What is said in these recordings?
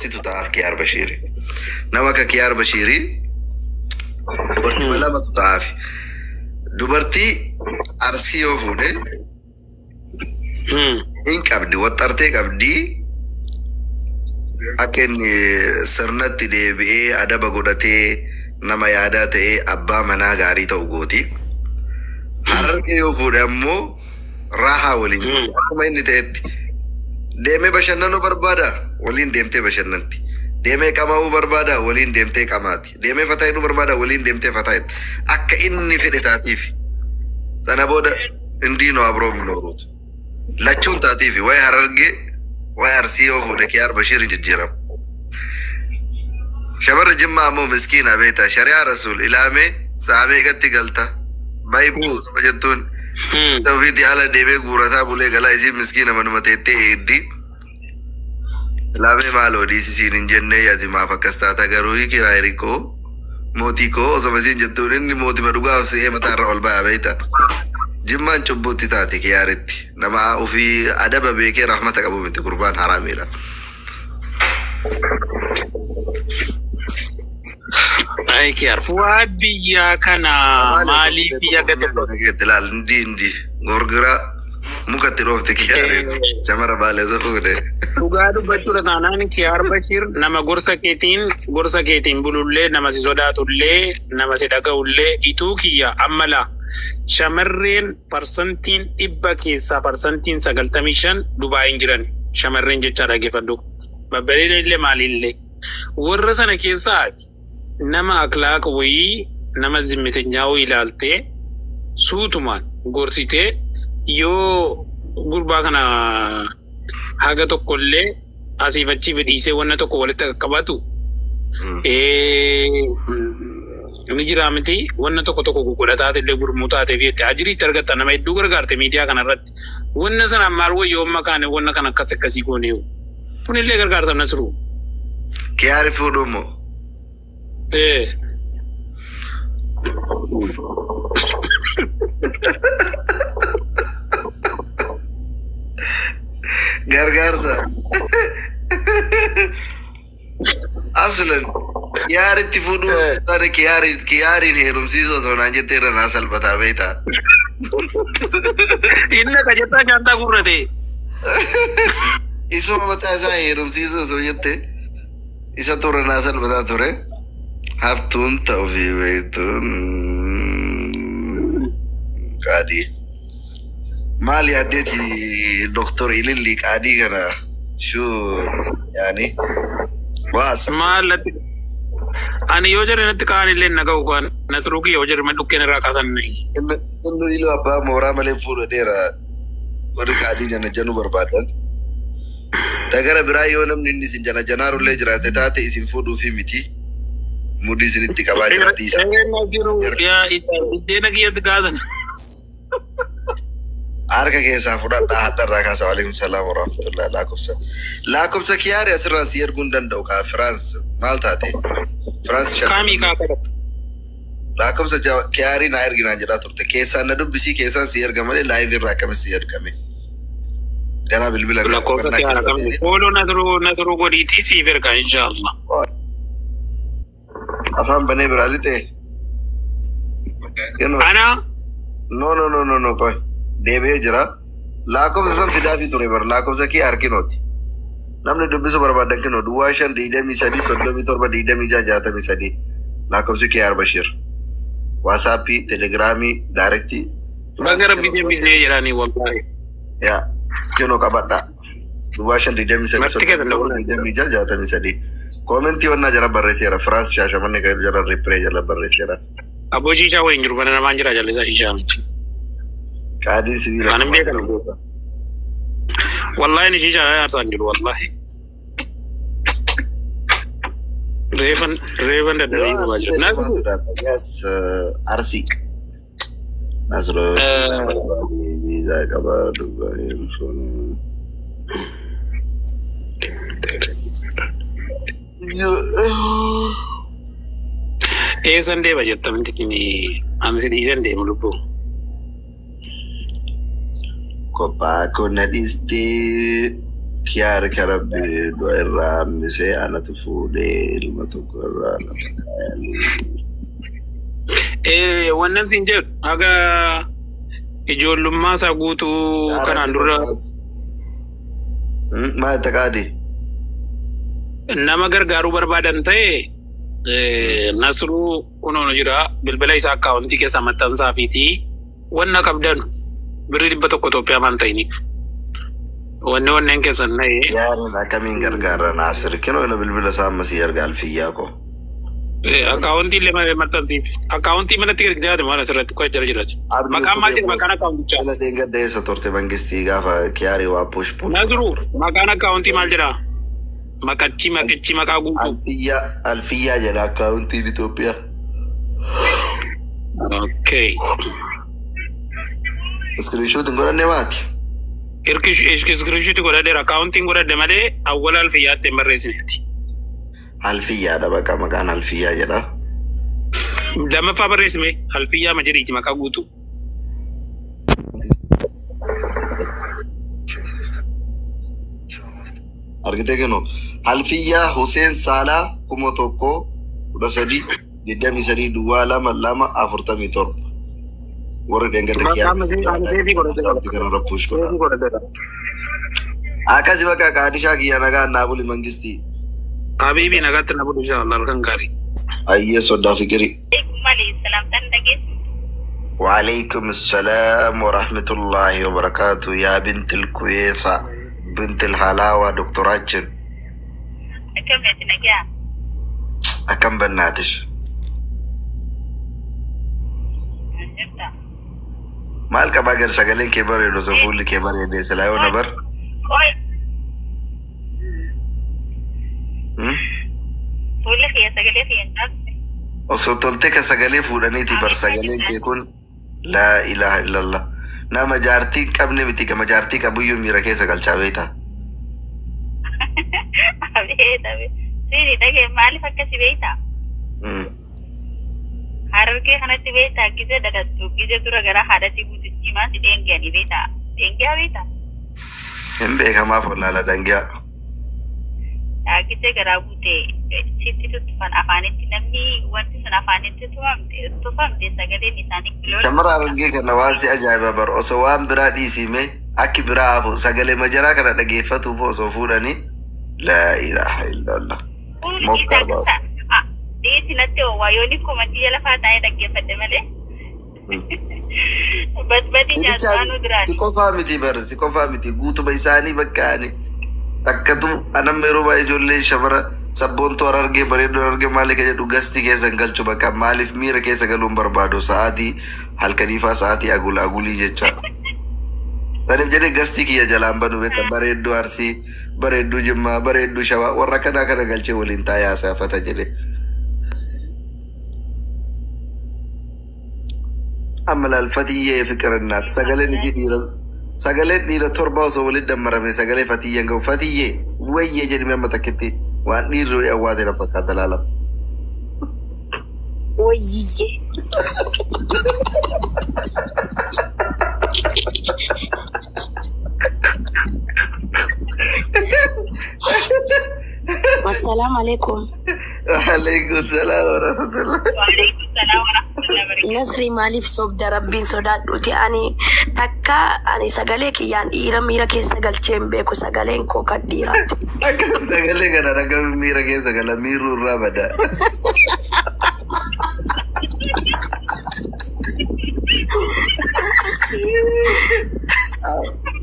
Situ ta'aaf Kiyaar Bashiiri. Nama akka Kiyaar Bashiirii dubartii lamatu ta'aaf. Dubartii Arsii yoo fuudhe hin qabdi, waxxartee qabdi. Akka inni sirnatti deebi'ee adaba godhatee nama yaadaa ta'ee abbaa manaa gaarii ta'u gooti. Harargee yoo fuudhe ammoo raahaa waliin gooti. Akkuma inni ta'etti deemee bashannanuu barbaada, waliin deemtee bashannanti. Deemee qamaa'uu barbaada, waliin deemtee qamaati. Deemee fataa hidhuu barbaada, waliin deemtee fataa hidhti. Akka inni fedhe taatiif. Sana booda indiinoo abroo minooruuti. Lachuun taatiif wayi Harargee wayi Arsii yoo fuudhe Kiyaar Bashiir hin jijjiiramu. Shamarri Jimmaa ammoo miskiina beektaa, shari'aa Rasuul ilaamee sa'a meeqatti galta? Baay'ee osuma jettuun ofiitti ala deemee guurataa bulee galaa, isiin miskiina manuma teettee eeddi. Ilaamee maaloo dhiisisiin hin jennee, ati maaf akkas taata garuu kiraa hirikoo mootii koo osuma isiin jettuun inni mootima dhugaaf si'ee mataarra ol ba'a beektaa. Jimmaan cubbuutti taate Kiyaaritti. Nama ofii adaba beekee rahmata qabu miti, gurbaan haraamiidha. Ay Kiyaar, waa biyya kana maaliif biyya gate tokko ilaal, indi gorgira mukatti dhoofte Kiyaariin shamara Baalee osoo fuudhe. Dhugaa dubbachuudha taanaan Kiyaar Bashiir nama gorsa keetiin bulullee, nama si sodaatullee, nama si dhaga'ullee. Ituu kiyya amma laa shamarreen 100% keessaa 95% Dubaayin jiran shamarreen jecha dhaggeeffadhu. Babbareedan illee maaliillee warra sana keessaa ati nama akhlaaq wayii, nama zimmitinyaa wayii ilaaltee suutumaan gorsitee yoo gurbaa kana haga tokkollee asiif achii fedhiisee wanna tokko walitti qaqqabatu ni jira miti, wanna tokko tokko godhataate illee gurmuu taatee fi itti ajiriitti argatta, nama hedduu gargaarte miidiyaa kanarratti. Wanna sanaan maal wayyoo amma kaane wanna kana akkas akkasii gooneewu kunillee gargaarsa Nasru. Kiyaari fuudhuu moo? Ee. Gargaarsa. Aslan Kiyaaritti fuudhuu taane, Kiyaariin heerumsiisuu osoo naan jettee irra naa salphataa beektaa. Inni akka jettaa nyaantaa gurrate. Isuma mataa isaa heerumsiisuu osoo jette isa ture naa salphataa ture. Haftuun ta'uu fi beektuun qaadii. Maal yaaddeeti Doktor Ililli qaadii kana shuu yaani waa Maal natti ani yoo jedhe natti kaan illee na ga'u kan Nasruu kiyya yoo jedhe ma dhukkeen irraa kaasan. Inni iluu abbaa mooraa malee fuudhadheera, warri qaadii jana januu barbaadan. Tagara biraa yoo namni inni isin jana janaarullee jiraate taate isin fuudhuufi miti. Mudii isinitti qabaa jira, dhiisa. Nasruu yaa iddeena kiyyatti kaasan. Harka keessaa fudhadhaa, hadharraa kaasa. Waalaikum salaam warahmatullahi. Lakkoofsa Kiyaari asirraan si erguu hin danda'u kaa Firaans maal taate? Firaans. Kaamii kaa kadhatu. Lakkoofsa Kiyaarii naa erginaan jedhaa turte. Keessaan na dubbisii, keessaan si erga malee live irraa akkamitti si ergame? Ganaa bilbila Lakkoofsa Kiyaara kamii? Follow Nasruu godhiitii siif erga inshaallah. Afaan banee biraa lixee. Ana. No, no, no, no, no, qoy. Deebi'ee jira. Lakkoofsa san fidaafii ture bara, lakkoofsa kee harkinooti. Namni dubbisuu barbaadan kinoo 05 23 37 26 63 lakkoofsi Kiyaar Bashir. WhatsAppii, Telegramii, directii. Baga rabbi bisnee jedhanii wallahi. Yaa kinoo qabadhaa. 05 23 Marti keessan 37 26 63. Commentii wannaa jala barreesseera. Firaans Shaashamannee kan jala reply jala barreesseera. Aboo shiishaa waliin jiru, mana namaan jira, jallisaa shiishaa miti. Qaadiin sibiila. Kan hin beekan. Wallahi ni shiishaa aarsaan jiru wallahi. Reefan dadhabee gubaa jiru. Nasru. Yes, Arsii. Nasru viizaa qaba Dubai. Eessan deema jetta miti kini ani si dhiisan deemu lubbuu. Kophaa koo na dhiistee. Kiyaar karabbi du'a irraa hambisee anatu fuudhee ilma tokko irraa lafa kaayanii. Wannan siin jedhu haga ijoollummaa isaa guutuu kanaan dura Maal taqaadi? Nama gargaaruu barbaadan ta'e, Nasruu kunuun jira, bilbila isaa akkaawuntii keessa maxxansaafiitii wanna qabdan birri 100 Itoophiyaa maan ta'iniif. Wanni wanneen keessan na'e. Yaariin akkamiin gargaara Naasir? Kinoo ila bilbila isaa ammasii erga alfiyyaa koo. Akkaawuntii illee maxxansiif. Akkaawuntii manatti gadi dhiyaate maal asirratti qo'a jira jira. Maqaan maal jedha maqaan akkaawuntichaa? Ila deengadda eessa turte mangistii gaafa kiyaarii waa push push. Nasruu, maqaan akkaawuntii maal jedha? Maqachi maqichi maqaa guutuu. Alfiyyaa, Alfiyyaa jedha akkaawuntiin Itoophiyaa. Okay. Screenshot hin godhanne maati? Screenshot godhadheera, akkaawuntiin godhadhe malee awwala alfiyyaatti hin barreessineeti. Alfiyyaadha, bakka maqaan Alfiyyaa jedha. Lammaffaa barreessime alfiyyaa ma jedhiiti maqaa guutuu. Argitee kennu Alfiyyaa Hussein Saalaa 1013 23 02 2 47. Warri deengadda kiyyaa kanarra push godha. Akkasi bakka qaadishaa kiyya nagaa naa buli mangistii. Habiibi, nagaatti na bulu, inshallah, halkan gaarii. Ayyee, soddaa fikirii. Malee salaamtaan dhageessu. وعليكم السلام ورحمة الله وبركاته يا بنت الكويسة، بنت الحلاوة، دكتوراتشن. Akkamitti, nagaa? أكم بناتش؟ Jirta. Maal qabaa gar sagaleen kee bareedu osoo fuulli kee bareedee silaa yoo na bar. Oi, fuulli kiyya sagalee kiyya hin taasise. Osoo toltee ka sagalee fuudhaniiti bar, sagaleen kee kun laa ilaaha illallah. Nama jaartii hin qabne miti, gama jaartii qabuyyuu miira keessa galchaa beektaa. Abeet abeet. Siini dhagee, maaliif akkasi beektaa? Harargee kanatti beektaa, gizee dhalattu gizee dura gara haadhatti guutitti maanti dheenganii beektaa? Dheengiyaa beektaa? Hin beekamaaf wallaala dhangiyaa. Gizee garaa guute sitti tuttufan afaanitti, namni wanti sun afaanitti tufamte sagaleen isaanii kiloon. Shamara Harargee kana waan si ajaa'iba bar, osoo waan biraa dhiisime akki biraa hafu sagalee majaraa kana dhageeffatuuf osoo fuudhanii, laa ilaaha illallah. Fuulli Mokkaa isaa baasa. Dhiisi natti oowwaa yooni komantii jala faa taa'ee dhaggeeffadhe malee. Basbati nyaataanuu Si duraani. qofaa miti bar, si qofaa miti, guutuma isaanii bakka ani takkatu anamma yeroo baay'ee ijoollee shamara sabboontuu Harargee bareedduu Harargee maali ka jedhu gastii keessa hin galchu, bakka maaliif miira keessa galuun barbaadu sa'aatii halkaniifaa sa'aatii agul agulii jecha. Saniif jedhee gastii kiyya jalaan banu beekta, bareedduu Arsii, bareedduu Jimmaa, bareedduu Shawaa, warra kanaa kana galchee waliin taa'ee haasa'afata jedhe. Amma laal Fatiyyee fiqirinaat sagaleen isii dhiira, sagaleen dhiira torba osoo walitti dammarame sagalee Fatiyyeen gahu. Fatiyyee wayyee jedhime amma takkitti waan dhiirri wayii awwaate na fakkaata laalama. Wayyiyye. Assalaamu alaikum. Alaikum salaam wa rahmatullah. Waalaikum salaam wa rahmatullahi wa barakatuh. Nasri, maaliif sobda? Rabbiin sodaadhuuti. Ani takka ani sagalee kiyyaan dhiira miira keessa galchee hin beeku, sagaleen koo kan dhiiraati. Akkam sagalee kana dhagame miira keessa gala, miiruu irraa bada.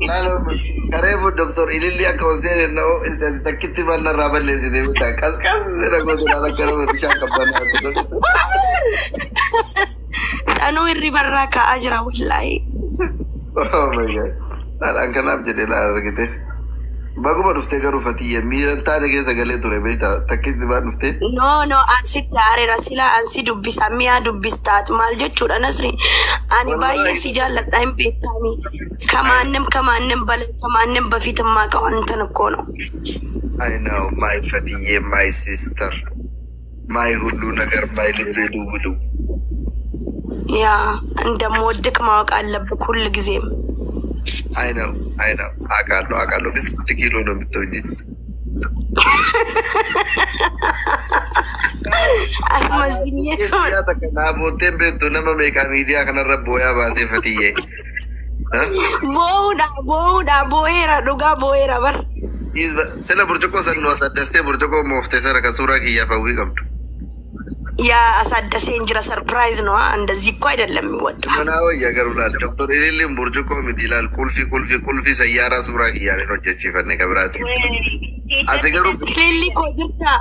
Laaloo kareefu Doktor Ililli akka hoseen na'oo takkitti manna irraa balleessite bitaa qasqas sira goote laala akka nama bishaan qabbanaa. Sanuu hirribarraa ka'aa jira wallaahi. Oh my God. Laalaan kanaaf jedhee laala argite. Baguma dhuftee garuu Fatiyya miira hin taane keessa galee ture beektaa takkitti waan dhuftee. No, no, ansi aareera, silaa ansi dubbisa mi'a dubbistaat maal jechuudha Nasri. Ani baay'ee si jaalladha hin beektaami. ከማንም ከማንም በላይ ከማንም በፊት የማውቀው አንተን እኮ ነው። I know, my Fatiyye, my sister, my ሁሉ ነገር, my ልቤ ድውድው። ያ እንደምወድቅ ማወቅ አለብህ ሁል ጊዜም። አይ ነው አይ ነው አውቃለሁ አውቃለሁ፣ ግን ስንት ኪሎ ነው የምትሆኝ? Asmazinye. Miidiyaa takka naa bootteen beektu nama meeqaa miidiyaa kanarra booyaa baatee fatiyyee. Boo'uudha boo'uudha boo'eera dhugaa boo'eera bar. Sila burcuqqoo san nu asaddastee burcuqqoo mooftee sana kan suuraa kiyyaaf hawwii qabdu. ያ አሳደሴ እንጀራ ሰርፕራይዝ ነው። እንደዚህ እኮ አይደለም የሚወጣው። Manaa wayya garuu laal Doktor Ililliin burcuqqoo miti ilaal qulfi qulfi qulfi sayyaaraa suuraa kiyyaan hin hojjechiifanne kabiraati. Ati garuu Ililli koo jirta.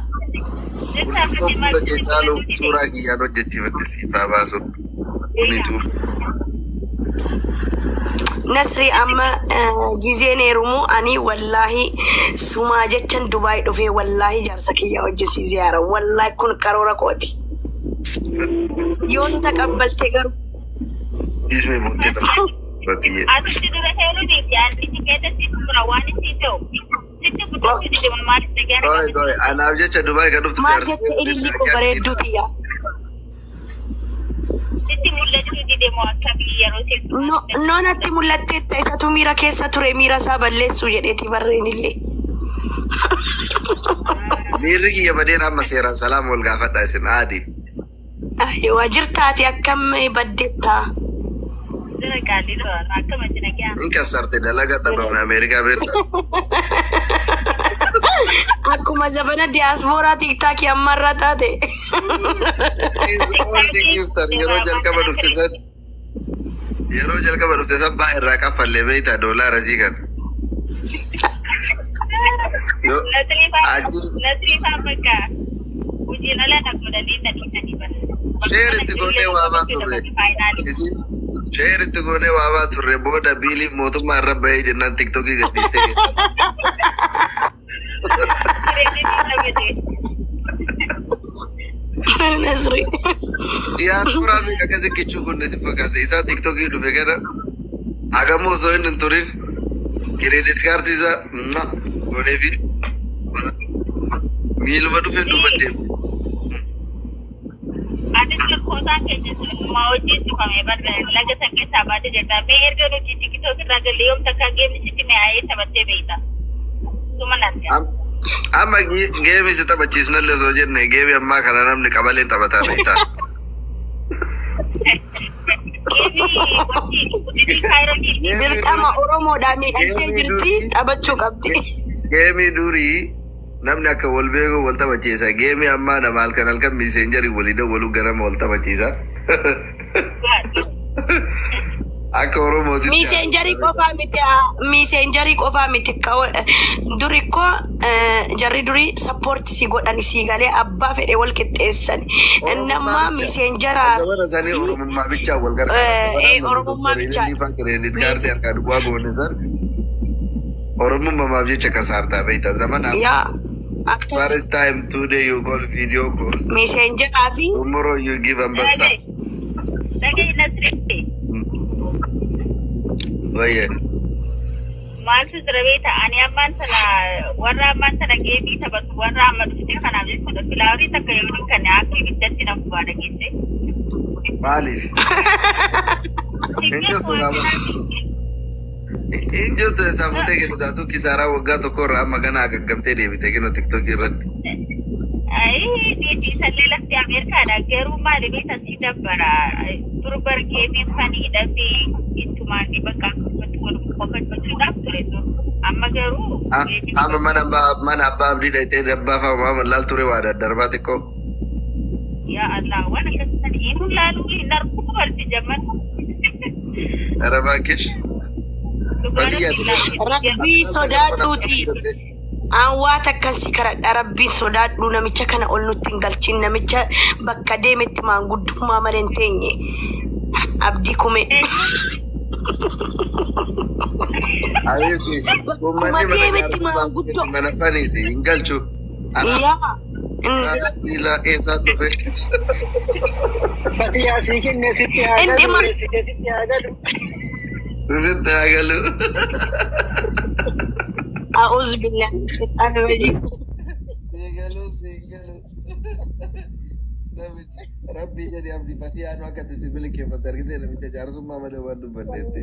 burcuqqoo fuula kee caalu suuraa kiyyaan hojjechiifatte siif haa baasu. Kunitu Nasri amma gizeen heerumu ani wallaahi sumaa jechan Dubaay dhufee wallaahi jaarsa kiyya wajjin si ziyaara. Wallaahi kun karoora kooti. Yoon taqabbalte garuu Ismee booddee nama fatiyyee. Asitti dura heeruudhiif yaadni tikeeta siif mura waan itti ta'u. Sitti guddachuu dide maaliif dhaga'an Qoy qoy anaaf jecha Dubaay kan dhuftu maal jaarsa jette ililli koo bareedduu tiyya. Sitti mul'achuu dide moo akkamii yeroo siif No natti mul'atteetta isatu miira keessa ture miira isaa balleessuu jedheeti barreen illee. Miirri kiyya badeen amma seeraan salaam wal gaafadha isin aadi. Ayiwa jirtaati akkam baddeettaa. Jira gaalii akkama jira gyaa. In kassarte dalaga dhabamne Ameerikaa beekta. Akkuma zabana diyaaspooraa tiiktaakii ammarraa taate. Only gifter yeroo jalqaba dhufte san yeroo jalqaba dhufte san baa irraa kaffallee beekta doolaara sii kan. Yoo achi Nasrii faa bakka hojiin ala na godhanii na dhiisanii bara. Sheer itti goonee waamaa turre. Isin sheer itti goonee waamaa turre booda biiliin mootummaa irra bahee jennaan tiktokii gadhiistee. Nasri. Diyaasporaa meeqa akkasi kichuu kunne si fakkaate isaa tiktokii dhufe kana hagamoo osoo inni hin turin kireedit kaartii isaa goonee fi miiluma dhufeen duuba deemte. Atis lakkoofsaan keenya maa hojii cufame barra laga san keessaa baate jirta. Mee erga nuti tikitook irraa galle yoom takka geemni sitti mi'aayee taphattee beekta. Suma nargaa. Amma geemii si taphachiisnallee osoo jenne geemii ammaa kana namni qabaleen taphataa beekta. Geemii wanti guddinni kaayirootii. Dirqama Oromoodhaan miidhagdee jirti taphachuu qabdi. Geemii durii namni akka wal beeku wal taphachiisa. Geemii ammaa nama halkan halkan miiseenjarii walii dawwalu ganama wal taphachiisa. Akka Oromootitti. Miiseenjarii qofaa miti miiseenjarii qofaa miti duri koo jarri durii sappoorti si godhan si galee abbaa fedhe wal qixxeessan. Nama miiseenjaraa Zamana isaanii Oromummaa bichaa wal Eh, Oromummaa bichaa. Kireedit kaardii harkaa duwwaa goone san Oromummaaf jecha kasaartaa beekta. Zamana yaa akkas first time today you call video call. miiseenjaraa fi Tomorrow you give ambassa. Dhaga'i Nasrii. Wayye. Maaltu jira beekta ani ammaan sana warra ammaan sana geemii taphatu warra amma dhuftee kanaaf jechuudha filaawarii takka yoo kan akka ibiddatti na gubaa dhageesse. Maaliif? Hin jirtu gaafa. Hin jirtu isaa fuutee kennu taatu kisaaraa waggaa tokko irraa amma gana agaggamtee deebitee kennu tiktookii irratti. Ayi isallee lafti Ameerikaadha garuu maali beekta si dabbara durbar geemiin faniidha fi ittumaan bakka akkasumatti wal qofachuudhaaf ture dur amma garuu Amma mana abbaa abdii dhayitee dabbaa fa'aa maama laal ture waa daddarbaa xiqqoo. Yaa Allah waan akkasisan inni laaluu hin arguu barti jamman. Ara baakish. Rabbii sodaadhuuti. Aan waa takkan si kadhadha rabbiin sodaadhu namicha kana ol nutti hin galchin namicha bakka deemetti maanguddummaa malee hin teenye. Abdii kume. Ayeeti. Bakkuma deemetti maanguddoo. Mana faniiti hin galchu. Yaa. Miila eessaa dhufe? Fatiyaa sii kenne sitti haa Inni galu, sitti sitti haa galu. Sitti haa galu. أعوذ بالله من الشيطان الرجيم. Siingalu siingalu. Namichi rabbii jedhi abdii fatiyaa nu akka itti si bilikeeffate argitee namicha jaarsummaa malee waan dubbanneetti.